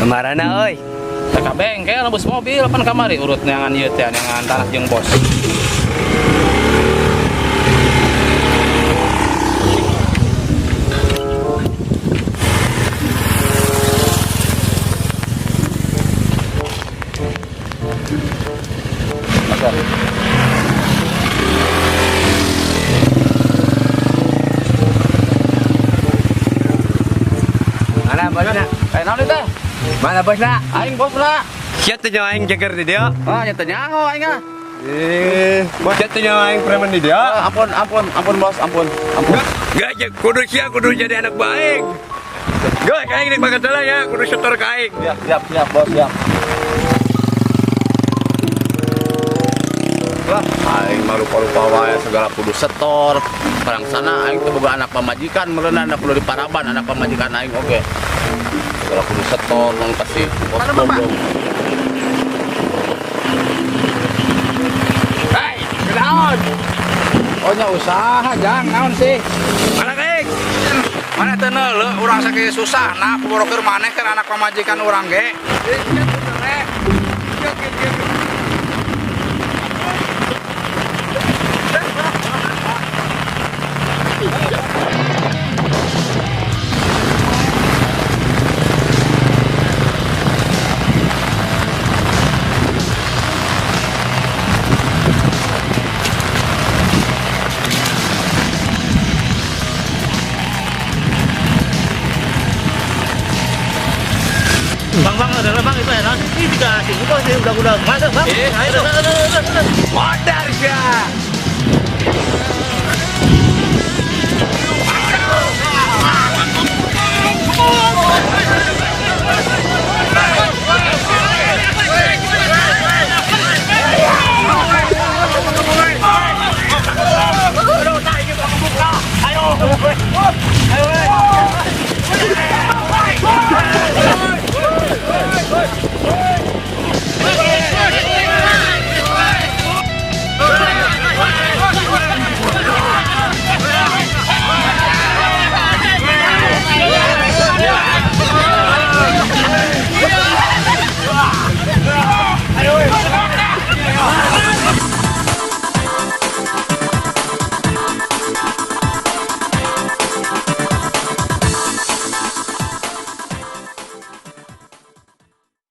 Kamarana euy? Teh ka bengkel nebus mobil pan kamari urut neangan ieu teh, neangan tanah jeung bos. Mana bosna? Eh, naon ieu teh? Mana bosna? Aing bosna. Sia teh nyawa aing jeger di dieu. Ah, nya teh nyaho aing ah. Eh, sia teh nyawa aing preman di dieu. Ah, ampun, ampun, ampun bos, ampun, ampun. Gak, gak, kudu sia kudu jadi anak baik. Gak, aing rek makan salah ya, kudu setor ka aing. Siap, siap, siap, bos, siap. Lah, aing mah rupa-rupa wae segala kudu setor. Barang sana aing teh boga anak pamajikan meureunna anak kudu diparaban anak pamajikan aing oge. Segala kudu setor nang kasih bos goblok. Hei, kenaon? Oh nya usaha jang naon sih? Mana aing? Mana teh neuleuh urang sakieu susah nah kuborokeun maneh kan anak pamajikan urang ge. Bang, bang, ada bang itu ya. Ini dikasih itu sih udah masuk bang. Eh, ayo. Udah. Modar sia.